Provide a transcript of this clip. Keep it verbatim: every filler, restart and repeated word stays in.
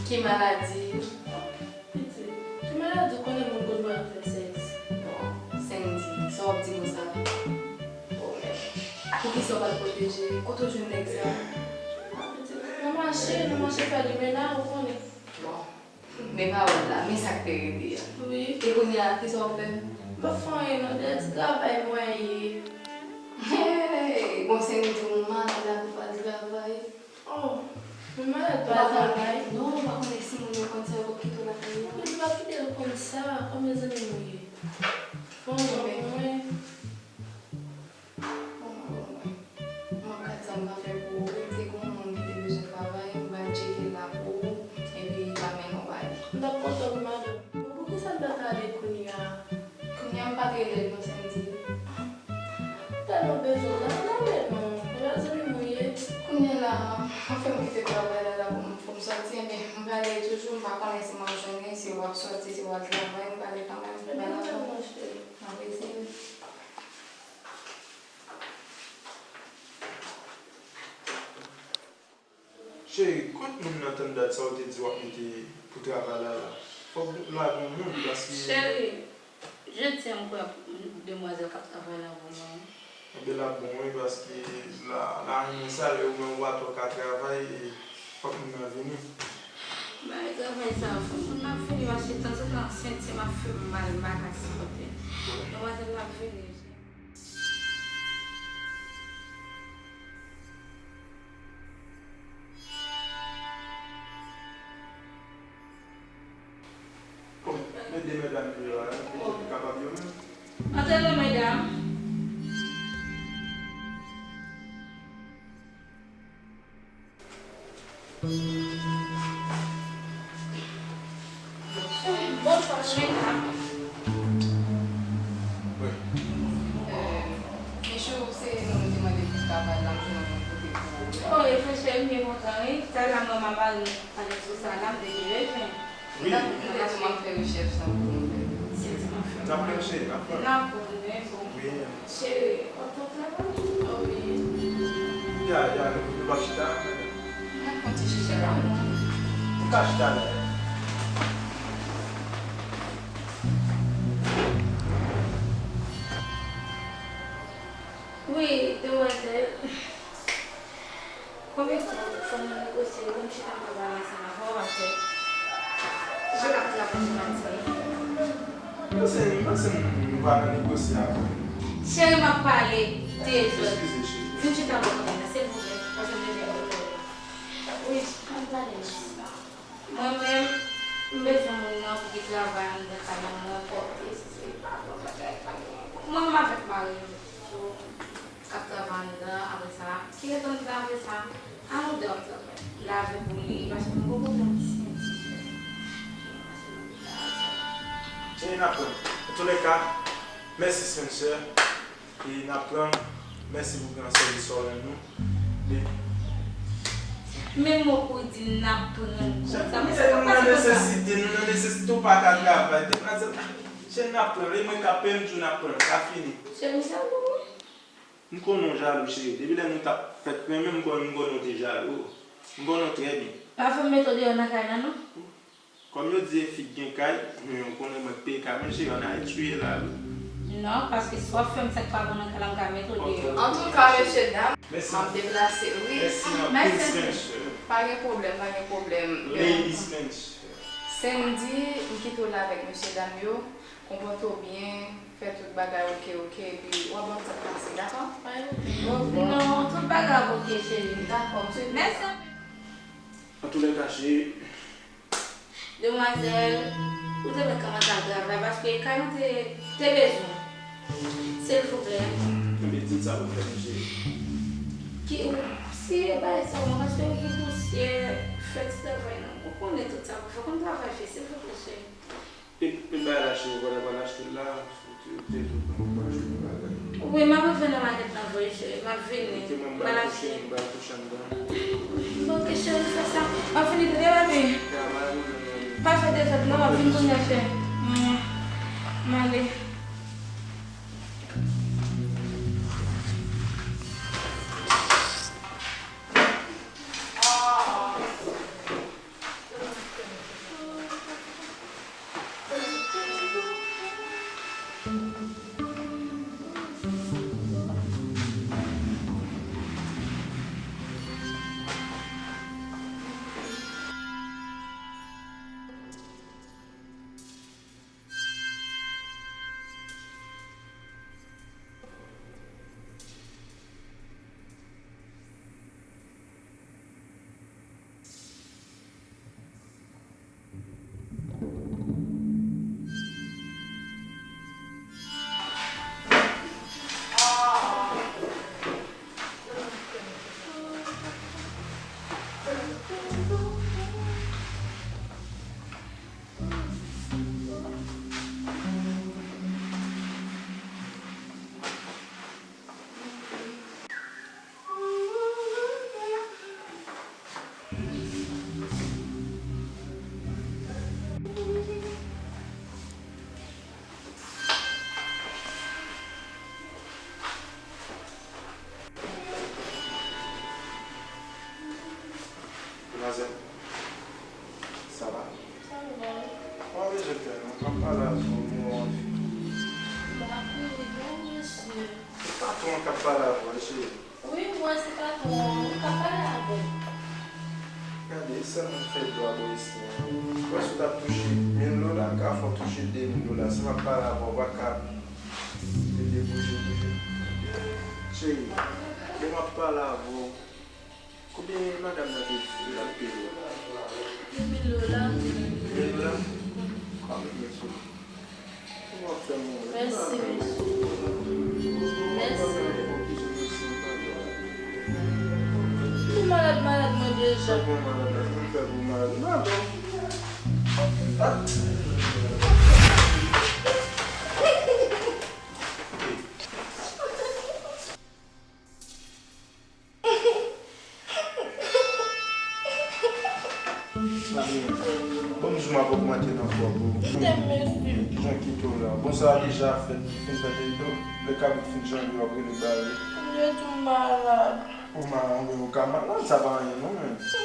Ki maladi? Pitit, ki maladi ou konnen moun konn pran fè sèks? Bon, Sandy, sa w ap di konsa? Bon, men, poukisa w pa t pwoteje? Kote w jwenn nèg sa? Ah, pitit, nou mache, nou mache fè limena, ou konnen. Bon, men pawòl la, men sa k te rete a. Wi. E kounye a, kisa w ap fè? M p ap fè anyen non, dèyè ti travay mwen ye. Hey, bon, Sandy, ou malad la pou w al travay. Oh, mwen malad pa travay. Non, ou pa konnen si moun yo konn sa, yo p ap kite w lakay la. Men nou p ap kite l konn sa, konbyen zanmi nou ye? Bon, mwen. Bon, mwen, bon, mwen. Mwen gad sa m ka fè pou ou. Wi, m te gen yon moun ki te bezwen travay, m pral tcheke l la pou ou, epi m va mennen w ba li. M t ap kontan wi, madanm. Men poukisa m pa ka ale kounye a? Kounye a m pa t rele l non, Sandy. Tèlman bezwen w la, m pa rele non. Ou pa zanmi m ou ye? Kounye a la, anfen m kite travay la, la pou m, pou m sòti, enben, m prale toujou, m pa konnen si m ap jwenn li, si w ap sòti, si w al travay, m prale kanmenm. Ebyen, m prale, mon cheri. Nan plezi wi. Cheri, kot moun nan tann dat sa w te di w ap mete pou travay la la? Fòk la gen yon moun, paske... Cheri, jodi a m kwè demwazèl k ap travay la bon non. Ebyen l ap bon wi, paske la, la renmen sa, lè ou menm ou pa twò ka travay, e fòk moun nan vini. Bay travay sa, fòk moun nan vini, paske tanzantan senti m ap fè m mal, m pa ka sipòte. Demwazèl la ap vini. Bon, men de medam ki la, yo kapab yo menm. Antre non, medam. Bonswa, medam. Wi. Euh, Michou, se nou nou te mande pou travay la, m jwenn yon kote pou ou. Oh, e fè chè, m byen kontan, wi. Talè m wè mari m pale sou sa la, m te gen bezwen. Wi. Dakò, m te di m ap fè rechèch sa pou nou fè. Se di m ap fè. N ap fè, cheri, n ap fè. N ap fè, men bon. Wi. Cheri, w ap travay? Oh, wi. Ya, ya, nou pa chita, medam. N ap fè yon ti chita la, non? Nou ka chita la. Wi, demwazèl. Konbyen tan fò nou negosye pou m chita m pale ansanm avè w, paske jan n ap travay sou maten. M panse, m panse nou pa nan negosye avè w. Cheri, m ap pale de zòt. Eskize, cheri. Vin chita bò kote sa, silvouplè, paske m bezwen kote w la. Wi, ann pale, mèsi. Mwen menm, m bezwen moun nan pou ki travay anndan kay la, mwen pòte, si se pa bon bagay, pa gen. Mwen menm avèk mari m, so, k ap travay anndan, apre sa, ki ret anndan, apre sa, an nou de ap travay. Lave pou li, paske m poko pran ti senti. Cheri, n ap pran. Antoulèka, mèsi, Spencer. E n ap pran. Mèsi pou gran sèvis sa w rann nou. Men mo pou w di n ap pran konsa, men sa pa pase konsa. Nou nan nesesite, nou nan nesesite, ou pa ka travay. Demwazèl, cheri, n ap pran. E mwen k ap peye, m di w n ap pran. Sa fini. Cheri, sa bon, wi. M konnen w jalou, cheri. Depi lè nou t ap fèk renmen, m konnen, m konnen w te jalou. M konnen w trè byen. Pa fè m mete w deyò nan kay la, non. Kòm yo di e fi k gen kay, men ou konnen mwen k peye kay mwen, cheri, ann al etidye la wi. Non, paske si w ap fè m sa k pa bon nan kay la, m ka mete w deyò. Antouka, mesye dam, m ap deplase wi. Mèsi anpil, Spencer. Pa gen pwoblèm, pa gen pwoblèm. Lady Spencer. Sandy, m kite w la avèk mesye dam yo. Konpòte w byen, fè tout bagay oke, oke, epi w ap ban m tan pase, dakò? Non, tout bagay ap oke, cheri. Dakò, m swete. Mèsi anpil. Antoulèka, cheri, Demwazèl, ou te mèt kòmanse al travay paske kay nou te, te bezwen. Silvouplè. Enben, di m sa pou m fè, mesye. Ki, si e bagay sa, mwen, paske ou gen pousyè, fè ti travay nan. Ou konnen tout sa pou fè, konn travay fè, silvouplè, cheri. E, e bagay la, cheri, ou pa ta pral achte l la? Wi, m ap rive nan makèt la vre, cheri. M ap vini. M al achte. Bon, ok, cheri, fè sa. M ap vini tande, baby. Pa fè dezòd, non, m ap vin kounye a, cheri. M ale. Sa va? Sa va. Mwen bezwen fè non, m ap pale avè w, mwen. Ba, wi, non, mesye. Se patwon an k ap pale avè w, cheri. Wi, mwen se patwon an, ou ka pale avè m. Gade, e sèlman fè dwa bò isi an. Ou wè si w t ap touche mil dola, m ka fè w touche de mil dola. Si m ap pale avè w, ou pa ka ede bouje, bouje. Cheri, lè m ap pale avè w, konbyen madanm nan te di l ap peye w? De mil dola. De mil dola? Ah, men byen sou. Mèsi, mesye. Mèsi. Ou malad, malad mwen deja. Bon, jou m ap ogmante nan kò pou ou. Kite m, mesye. Kijan kite w la? Bon, sa a deja fèt, li fin fèt, e do, lè kabrit fin chanje, w ap rele bare. Mwen tou malad. Ou malad, ou ka malad, sa pa anyen non, men. Se